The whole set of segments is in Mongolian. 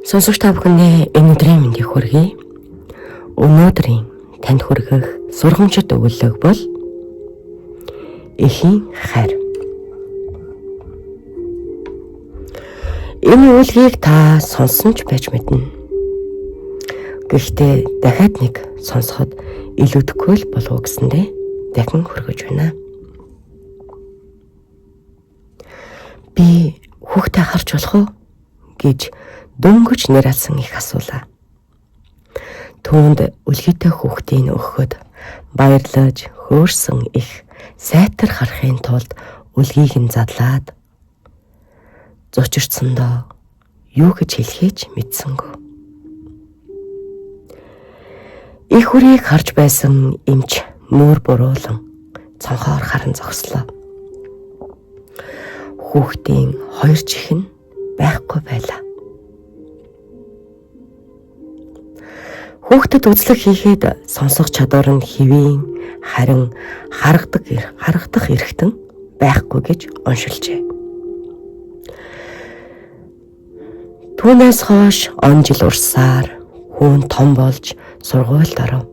Сонсогч та бүхэндээ энэ өдрийн мэндийг хүргэе. Өнөөдрийн танд хүргэх сургамжит өгүүлэг бол эхийн хайр. Энэ өгүүлгийг та сонсон ч байж мэднэ. Гэхдээ дахиад нэг сонсоход илүүдэхгүй л болов уу гэсэндээ дахин хүргэж байна. Би хүүхдээ харж болох уу гэж дөнгөж нэр алсан их асуулаа. Түүнд үлгийтэй хүүхдийн өгөхөд баярлаж хөөрсөн их сайтар харахын тулд үлгийг нь задлаад зочирцсондоо юу гэж хэлхээ ч мэдсэнгүй. Их хүрийг харж байсан эмч нүүр буруулан цонхоор харан зогслоо. Хүүхдийн хоёр чих нь байхгүй байлаа. Хүүхдэд үзлэг хийхэд сонсох чадвар нь хэвийн харин харагдах эрхтэн байхгүй гэж уншилжээ. Түүнээс хойш он жил урсаар хүүн том болж сургуульд оров.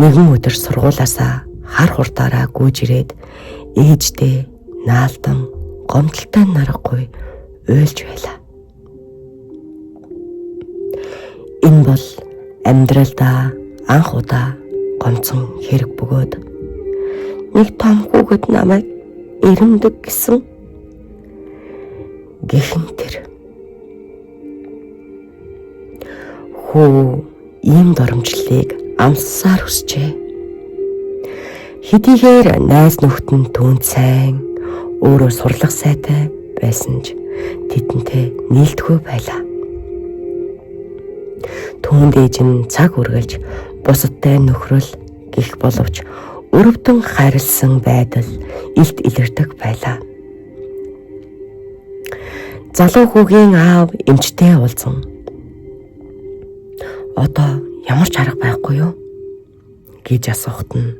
Нэгэн өдөр сургуулаасаа хар хурдаараа гүйж ирээд ээждээ наалдан гомдолтой нарахгүй уйлж байлаа. Энэ бол амьдралдаа анх удаа гомцсон хэрэг бөгөөд нэг том хүүхэд намайг эрэмдэг гэсэн гихэн тэр. Хүү ийм доромжлолыг амссаар хүсжээ. Хэдийгээр найз нөхдөд нь түүнд сайн өөрөө сурлах сайтай байсан ч тэдэнтэй нийлдэхүй байлаа. Түүнд ээж нь цаг үргэлж бусадтай нөхрөл гих боловч өрөвдөн хайрлсан байдал илт илэрдэг байлаа. Залуу хүүгийн аав эмчтэй уулзсан. Одоо ямар ч арга байхгүй юу гэж асуухад нь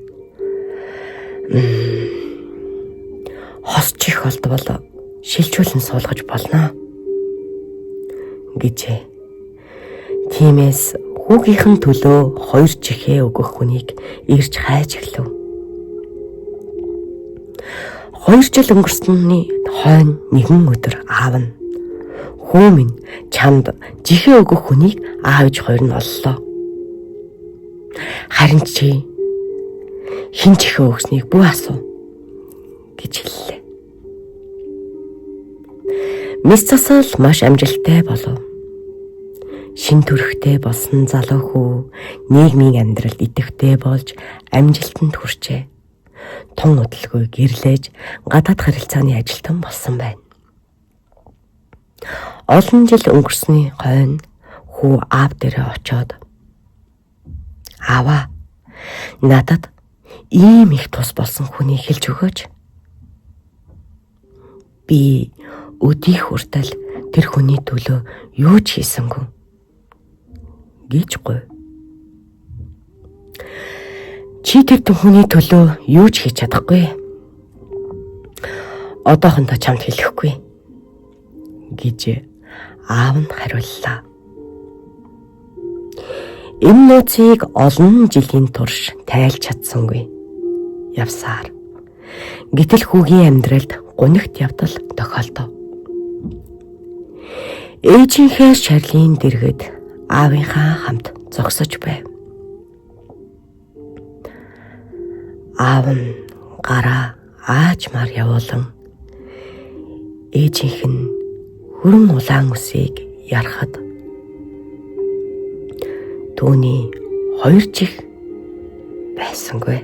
хос чих болдвол шилжүүлэн суулгаж болно гэжээ. Тиймээс хүүгийнхэн төлөө хоёр чихээ өгөх хүнийг ирж хайж эхлэв. 2 жил өнгөрсөний хойно нэгэн өдөр аав нь хүү минь чамд жихээ өгөх хүнийг аав ээж хоёр нь оллоо. Харин чи хэн чихээ өгснийг бүү асуу гэж хэллээ. Мэс засал маш амжилттай болов. Шин төрхтэй болсон залуу хүү нийгмийн амьдралд идэвхтэй болж амжилтанд хүрчээ. Тун удалгүй гэрлээж гадаад харилцааны ажилтан болсон байна. Олон жил өнгөрсний хойно хүү аав дээрээ очоод ааваа надад ийм их тус болсон хүнийг хэлж өгөөч. Би өдий хүртэл тэр хүний төлөө юу ч хийсэнгүй гэж гуйв. Чи тэр хүний төлөө юу ч хийж чадахгүй. Одоохондоо чамд хэлэхгүй гэж аав нь хариуллаа. Энэ нууцыг олон жилийн турш тайлж чадсангүй. Явсаар. Гэтэл хүүгийн амьдралд гунигт явдал тохиолдов. Ээжийнхээ шарлын дэргэд аавынхаа хамт зогсож байв. Аав нь гараа аажмаар явуулан ээжийнх нь хүрэн улаан үсийг ярахад түүний хоёр чих байсангүй.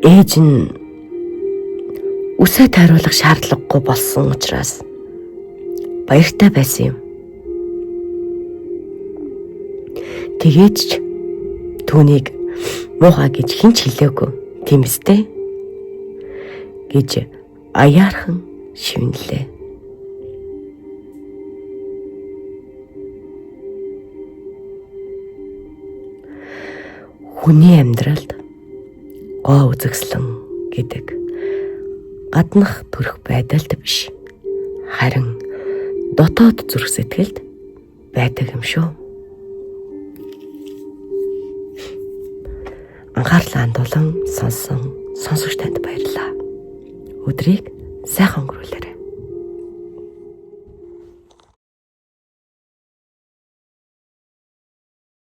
Ээж нь үсээ тайруулах шаардлагагүй болсон учраас баяртай байсан юм. Тэгээд ч түүнийг муухай гэж хэн ч хэлээгүй, тийм үстэй гэж аяархан шивнэлээ. Хүний амьдралд гоо үзэсгэлэн гэдэг гаднах төрх байдалд биш. Харин дотоод зүрх сэтгэлд байдаг юм шүү. Анхаарлаа хандуулан сонссон сонсогч танд баярлалаа. Өдрийг сайхан өнгөрүүлээрэй.